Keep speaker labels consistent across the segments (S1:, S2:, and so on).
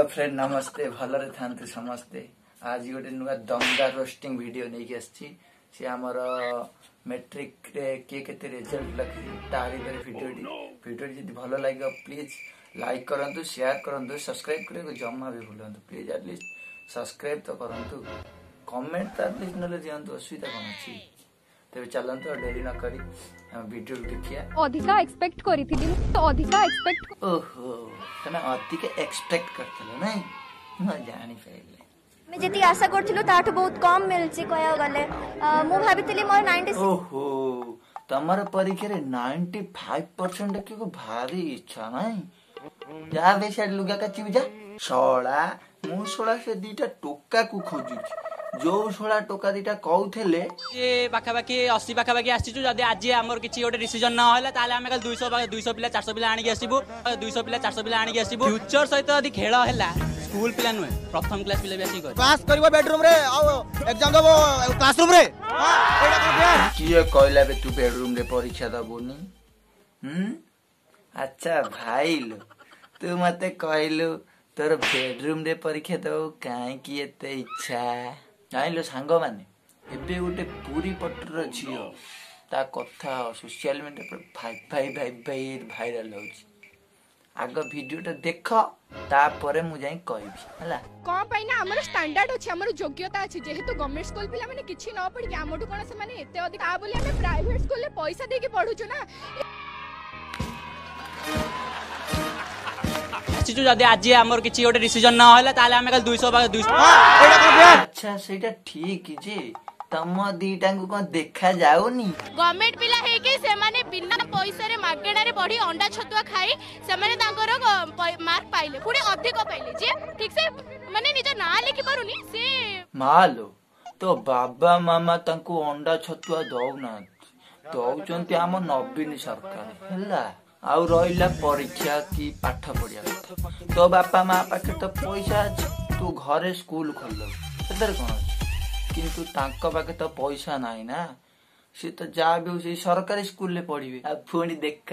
S1: Hello friend, ନମସ୍ତେ। ଭଲରେ ଥାନ୍ତୁ ସମସ୍ତେ। ଆଜି ଗୋଟେ ନୂଆ ଦମଦାର ରୋଷ୍ଟିଂ ଭିଡ଼ିଓ ନେଇକି ଆସିଛି। ସେ ଆମର ମେଟ୍ରିକରେ କିଏ କେତେ ରେଜଲ୍ଟ ରଖିଛି, ତାରି ଉପରେ ଭିଡ଼ିଓଟି। ଭିଡ଼ିଓଟି ଯଦି ଭଲ ଲାଗିବ, ପ୍ଲିଜ୍ ଲାଇକ୍ କରନ୍ତୁ, ସେୟାର କରନ୍ତୁ, ସବସ୍କ୍ରାଇବ୍ କରିବାକୁ ଜମା ବି ଭୁଲନ୍ତୁ। ପ୍ଲିଜ୍ ଆଟଲିଷ୍ଟ ସବସ୍କ୍ରାଇବ୍ ତ କରନ୍ତୁ, କମେଣ୍ଟ ତ ଆଟଲିଷ୍ଟ ନହେଲେ ଦିଅନ୍ତୁ, ଅସୁବିଧା କ'ଣ ଅଛି? ତେବେ ଚାଲନ୍ତୁ, ଆଉ ଡେରି ନ କରି ଆମ ଭିଡ଼ିଓ ଦେଖିବା।
S2: ଅଧିକା ଏକ୍ସପେକ୍ଟ କରିଥିଲି, ଅଧିକା ଏକ୍ସପେକ୍ଟ।
S1: ଓହୋ, ତମେ ଅଧିକ ଏକ୍ସପେକ୍ଟ କରିଥିଲ ନାଇଁ? ମୁଁ ଜାଣିପାରିଲି।
S3: ଆମେ ଯେତିକି ଆଶା କରିଥିଲୁ, ତାଠୁ ବହୁତ କମ୍ ମିଳିଛି କହିବାକୁ ଗଲେ। ମୁଁ ଭାବିଥିଲି ମୋର 90।
S1: ଓହୋ, ତମର ପରୀକ୍ଷାରେ 95% ରଖିବାକୁ ଭାରି ଇଚ୍ଛା ନାଇଁ? ଯା ବେ, ସିଆଡେ ଲୁଗା କାଚିବୁ ଯା। ଶଳା, ମୁଁ ଶଳା ସେ ଦିଟା ଟୋକାକୁ ଖୋଜୁଛି, ଯୋଉ ଶଳା ଟୋକା ଦିଟା କହୁଥିଲେ
S4: ଏ ପାଖାପାଖି 80 ପାଖାପାଖି ଆସିଛୁ। ଯଦି ଆଜି ଆମର କିଛି ଗୋଟେ ଡିସିଜନ ନ ହେଲା, ତାହେଲେ ଆମେ କାଲି 200 200 ପିଲା, 400 ପିଲା ଆଣିକି ଆସିବୁ। 200 ପିଲା, 400 ପିଲା ଆଣିକି ଆସିବୁ। ଫ୍ୟୁଚର ସହିତ ଯଦି ଖେଳ ହେଲା, ସ୍କୁଲ ପିଲା ନୁହେଁ, ପ୍ରଥମ କ୍ଲାସ ପିଲା ବି ଆସିକି କରିବେ।
S5: କ୍ଲାସ କରିବ ବେଡରୁମ ରେ ଆଉ ଏକ୍ସାମ ଦବ କ୍ଲାସ ରୁମ ରେ, ଏଇଟା କଣ fair?
S1: କିଏ କହିଲା ବେ ତୁ ବେଡରୁମ ରେ ପରୀକ୍ଷା ଦବୁନି? ହୁଁ, ଆଚ୍ଛା ଭାଇଲୋ, ତୁ ମତେ କହିଲୁ, ତୋର ବେଡରୁମ ରେ ପରୀକ୍ଷା ଦବାକୁ କାହିଁକି ଏତେ ଇଚ୍ଛା? ଜାଣିଲୁ ସାଙ୍ଗମାନେ, ଏବେ ଗୋଟେ ପୁରୀ ପଟର ଝିଅ, ତା କଥା ସୋସିଆଲ ମିଡ଼ିଆ ପୁରା ଭାଇ ଭାଇ ଭାଇ ଭାଇ ଭାଇରାଲ ହଉଛି। ଆଗ ଭିଡିଓଟା ଦେଖ, ତାପରେ ମୁଁ ଯାଇ କହିବି, ହେଲା?
S2: କଣ ପାଇଁ ନା ଆମର ଷ୍ଟାଣ୍ଡାର୍ଡ ଅଛି, ଆମର ଯୋଗ୍ୟତା ଅଛି। ଯେହେତୁ ଗଭର୍ଣ୍ଣମେଣ୍ଟ ସ୍କୁଲ ପିଲାମାନେ କିଛି ନ ପଢିକି ଆମଠୁ କଣ ସେମାନେ ଏତେ ଅଧିକ ତା ବୋଲି ଆମେ ପ୍ରାଇଭେଟ ସ୍କୁଲରେ ପଇସା ଦେଇକି ପଢୁଛୁ ନା।
S4: ଆସିଛୁ। ଯଦି ଆଜି ଆମର କିଛି ଗୋଟେ ଡିସିଜନ ନ ହେଲା, ତାହେଲେ ଆମେ କାଲି 200 200।
S5: ଏଇଟା କଣ fair?
S1: ଆଚ୍ଛା, ସେଇଟା ଠିକ ଯେ ତମ ଦିଟାଙ୍କୁ କଣ ଦେଖା ଯାଉନି?
S6: ଗଭର୍ଣ୍ଣମେଣ୍ଟ ପିଲା ହେଇକି ସେମାନେ ବିନା ପଇସାରେ ମାଗଣାରେ ପଢି, ଅଣ୍ଡା ଛତୁଆ ଖାଇ ସେମାନେ ତାଙ୍କର ମାର୍କ ପାଇଲେ, ପୁଣି ଅଧିକ ପାଇଲେ। ଯିଏ ଠିକ ସେ ମାନେ ନିଜ ନାଁ ଲେଖି ପାରୁନି ସେ
S1: ମାଲୋ, ତୋ ବାବା ମାମା ତାଙ୍କୁ ଅଣ୍ଡା ଛତୁଆ ଦଉନାହାନ୍ତି, ଦଉଛନ୍ତି ଆମ ନବୀନ ସରକାର, ହେଲା? ଆଉ ରହିଲା ପରୀକ୍ଷା କି ପାଠ ପଢିବା କଥା, ତୋ ବାପା ମା ପାଖରେ ତ ପଇସା ଅଛି, ତୁ ଘରେ ସ୍କୁଲ ଖୋଲିଦବୁ, ସେଥିରେ କଣ ଅଛି? କିନ୍ତୁ ତାଙ୍କ ପାଖେ ତ ପଇସା ନାହିଁ ନା, ସେ ତ ଯାହା ବି ହଉ ସେଇ ସରକାରୀ ସ୍କୁଲରେ ପଢିବେ। ଆଉ ପୁଣି ଦେଖ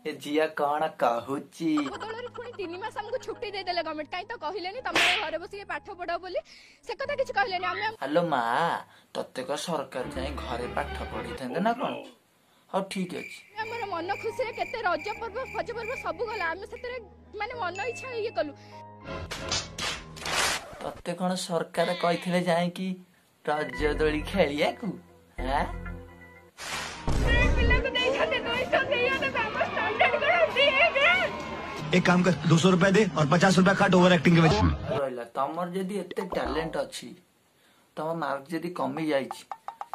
S1: ଏ ଝିଅ କଣ କହୁଛି।
S2: ବଦଳରେ ପୁଣି 3 ମାସ ଆମକୁ ଛୁଟି ଦେଇଦେଲେ ଗଭର୍ଣ୍ଣମେଣ୍ଟ। କାହିଁ ତ କହିଲେନି ତମେ ଘରେ ବସିକି ପାଠ ପଢ ବୋଲି, ସେ କଥା କିଛି କହିଲେନି। ଆମେ
S1: ହ୍ୟାଲୋ ମା, ତତେ କଣ ସରକାର ଯାଇ ଘରେ ପାଠ ପଢିଥାନ୍ତେ ନା କଣ? ହଉ, ଠିକ ଅଛି।
S2: ଆମର ମନ ଖୁସିରେ କେତେ ରଜ ପର୍ବ ଫଜ ପର୍ବ ସବୁ ଗଲା, ଆମେ ସେଥିରେ ମାନେ ମନ ଇଚ୍ଛା ଇଏ କଲୁ।
S1: ତତେ କଣ ସରକାର କହିଥିଲେ ଯାଇକି ରଜ ଦୋଳି ଖେଳିବାକୁ? ଆଁ,
S2: ପିଲାକୁ ଦେଇଛନ୍ତି 200, ଦେଇଛନ୍ତି, ଆମ ଷ୍ଟାଣ୍ଡାର୍ଡ କଣ ଦିଏ?
S7: एक काम कर, 200 रुपए दे और 50 रुपया काट ओवर एक्टिंग के वजह।
S1: ରହିଲା, ତମର ଯଦି ଏତେ ଟ୍ୟାଲେଣ୍ଟ ଅଛି, ତମ ମାର୍କ ଯଦି କମି ଯାଇଛି,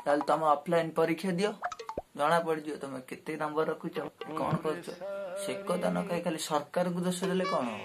S1: ତାହେଲେ ତମ ଅଫଲାଇନ ପରୀକ୍ଷା ଦିଅ, ଜଣା ପଡିଯିବ ତମେ କେତେ ନମ୍ବର ରଖୁଛ, କଣ କରୁଛ। ସେ କଥା ନ କହି ଖାଲି ସରକାରକୁ ଦୋଷ ଦେଲେ କଣ ହବ?